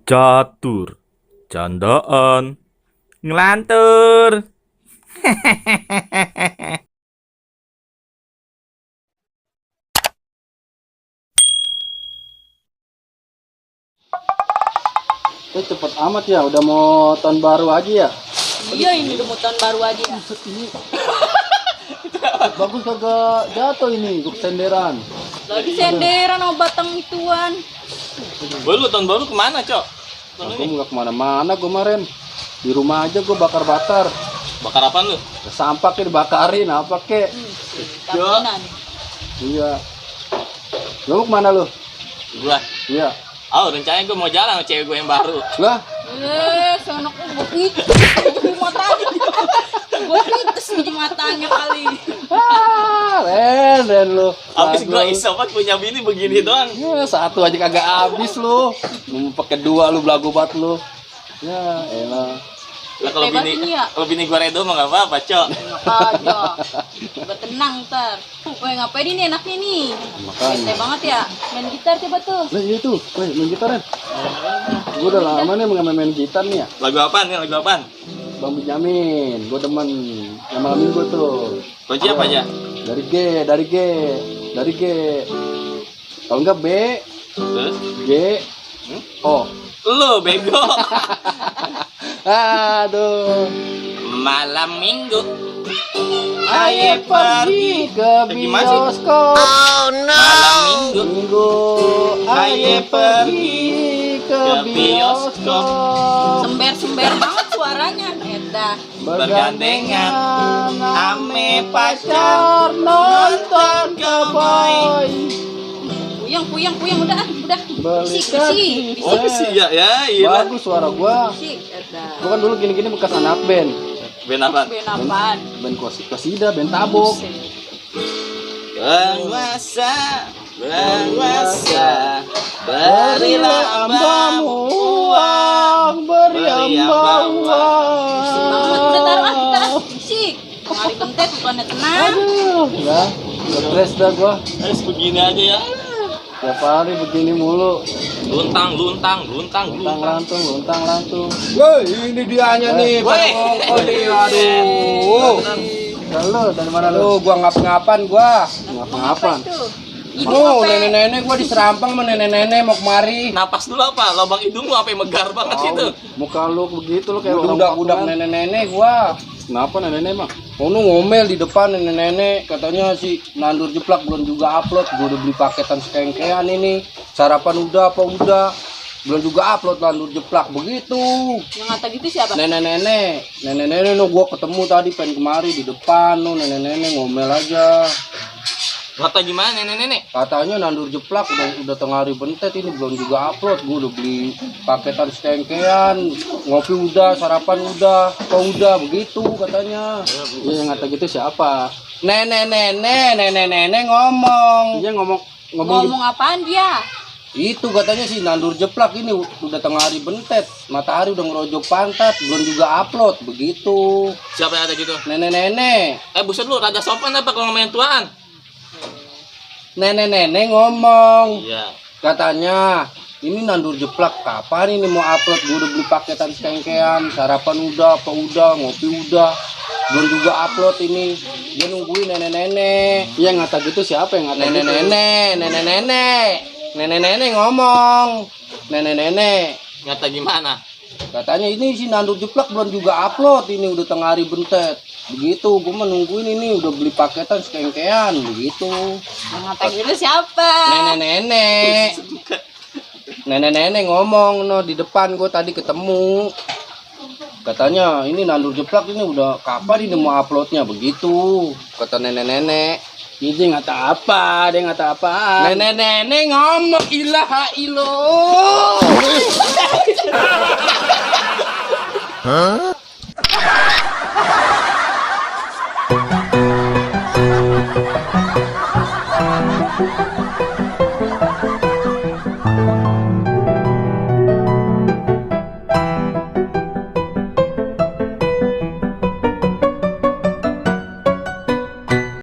Catur, candaan, ngelantur. Cepet amat ya, udah mau tahun baru aja ya. Iya, ini udah mau tahun baru aja. Bagus kagak jatuh ini, gue senderan. Lagi senderan sama batang ituan. Lu tahun baru kemana, Cok? Aku nggak kemana-mana gue kemarin. Di rumah aja gue bakar-bakar. Bakar apaan lu? Sampah kayak dibakarin, apa kek. Taminan. Iya. Lu mau kemana lu? Gua. Iya. Oh, rencananya gua mau jalan sama cewek gue yang baru. Lah, Senok gue pites di matanya. Gue pites di matanya kali. Ren lu. Habis gua Bagus. isopat punya bini begini doang. Ya, satu aja kagak habis lu. Mau pakai dua lu belagu banget lu. Ya, elah. Lah kalau Hebat bini ini ya. kalau bini gua redo mah enggak apa-apa, Cok. Aja. Udah tenang ntar. Woi, ngapain ini enaknya nih? Makanya. Bete banget ya. Main gitar coba tuh. Nah, iya tuh. Woi, main gitar Ren. Gue udah lama nih main gitar nih ya. Lagu apaan nih? Lagu apaan? Bang Benjamin, gue demen yang malam minggu tuh. Kunci apa aja? Dari G. Kalau enggak B, Terus? G, O. Lu bego. Aduh. Malam Minggu. Ayo pergi ke Gimana sih? bioskop. Malam Minggu. Minggu. Ayo pergi ke bioskop. Sember-sember banget suaranya. Edah. Bergandengan ame pacar nonton cowboy. Puyeng udah. Beli Bisik. Oh sih ya, iya. Bagus suara gua. Bisik, edah. Gua kan dulu gini-gini bekas anak band. Ben apa? Ben apaan? Band Kosida, band tabok. Penguasa, berilah hambamu uang, beri hamba Banget, udah taruh uang. kita bisik. Hari bentet bukannya tenang. Aduh, udah, stres dah gua. Begini aja ya. Tiap hari begini mulu. Luntang. Luntang lantung. Woi, ini dianya nih, Woi. Pak Kongko nih. Aduh. Dan lu dari mana lu? Aduh, gua ngap-ngapan gua. Ngapa-ngapan? Oh, nenek-nenek gua diserampang sama nenek-nenek mau kemari. Napas dulu apa? Lubang hidung lu apa yang megar banget itu? Muka lu begitu lu kayak orang Udah patungan. nenek-nenek gua. Kenapa nenek mah? Ono ngomel di depan nenek-nenek, katanya si nandur jeplak belum juga upload. Gua udah beli paketan sekengkean ini. Sarapan udah apa udah? Belum juga upload nandur jeplak begitu. Yang ngata gitu siapa? Nenek-nenek no gua ketemu tadi pengen kemari di depan no nenek-nenek ngomel aja. Kata gimana nenek-nenek? Katanya nandur jeplak udah tengah hari bentet ini belum juga upload. Gua udah beli paketan sekengkean, ngopi udah, sarapan udah, apa udah begitu katanya. Iya yang ngata gitu siapa? Nenek-nenek ngomong. Iya ngomong Ngomong apaan dia? Itu katanya sih nandur jeplak ini udah tengah hari bentet, matahari udah ngerojok pantat, belum juga upload begitu. Siapa yang ada gitu? Nenek-nenek Buset lu rada sopan apa kalau ngomongin tuaan? Nenek-nenek ngomong, Iya. katanya ini nandur jeplak kapan ini mau upload. Gue udah beli paketan sekengkean, sarapan udah, apa udah, ngopi udah, belum juga upload ini. Dia nungguin nenek-nenek. Iya yang ngata gitu siapa yang ngata gitu? Nenek-nenek ngomong, nenek-nenek Ngata gimana? katanya ini si nandur jeplak belum juga upload ini udah tengah hari bentet. Begitu, gue menungguin ini udah beli paketan sekengkean begitu. Yang ngata gitu siapa? Nenek-nenek ngomong no di depan gue tadi ketemu. Katanya ini nandur jeplak ini udah kapan ini mau uploadnya begitu. Kata nenek-nenek. Dia ngata apa? Dia ngata apa? Nenek-nenek ngomong ilaha illallah.